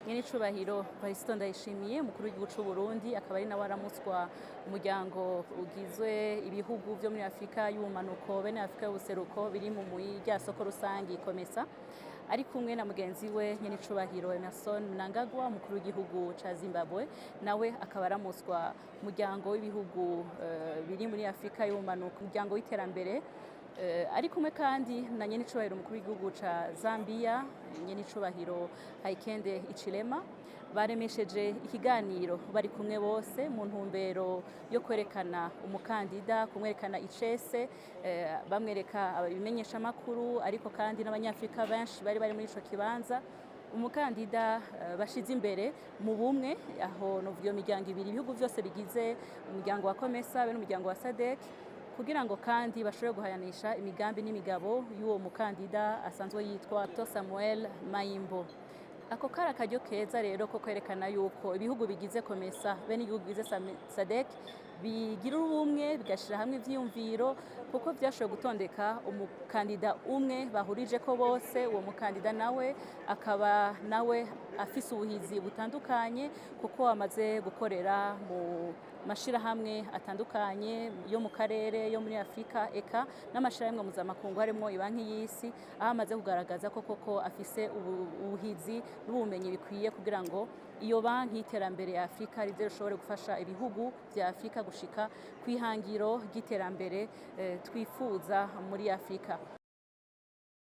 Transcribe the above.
Nyenicubahiro Varisito Ndayishimiye, umukuru w'igihugu c'u Burundi, akaba ari nawe aramutswa umuryango ugizwe ibihugu vyo muri Afrika y'ubumanuko bene Afrika y'ubuseruko biri mu rya soko rusangi COMESA, ari kumwe na mugenzi we Nyenicubahiro Emmerson Mnangagwa, umukuru w'igihugu ca Zimbabwe, nawe akaba aramutswa umuryango w'ibihugu biri muri Afrika y'ubumanuko, umuryango w'iterambere. Ari kumwe kandi na Nyenicubahiro umukuru w'igihugu ca Zambia, Nyenicubahiro Hakainde Hichilema. Baremesheje ikiganiro bari kumwe bose mu ntumbero yo kwerekana umukandida, kumwerekana icese, bamwereka ibimenyeshamakuru, ariko kandi n'Abanyafrika benshi bari muri ico kibanza. Umukandida bashize imbere mu bumwe, aho novuga iyo miryango ibiri, ibihugu byose bigize umuryango wa COMESA be n'umuryango wa SADC, kugira ngo kandi bashobore guhayanisha imigambi n'imigabo y'uwo mukandida asanzwe yitwa Dr Samuel Maimbo. Ako kari akaryo keza rero ko kwerekana yuko ibihugu bigize COMESA be n'ibihugu bigize SADC bigira ubumwe, bigashira hamwe ivyiyumviro, kuko vyashoboye gutondeka umukandida umwe bahurije ko bose. Uwo mukandida nawe akaba nawe afise ubuhizi butandukanye, kuko amaze gukorera mu mashirahamwe atandukanye yo mu karere, yo muri Afrika, eka n'amashirahamwe mpuzamakungu harimo Ibanki y'Isi, aho amaze kugaragaza ko koko afise ubuhizi n'ubumenyi bikwiye kugira ngo iyo banki y'iterambere ya Afrika rize rishobore gufasha ibihugu vya Afrika gushika kw'ihangiro ry'iterambere twifuza muri Afrika.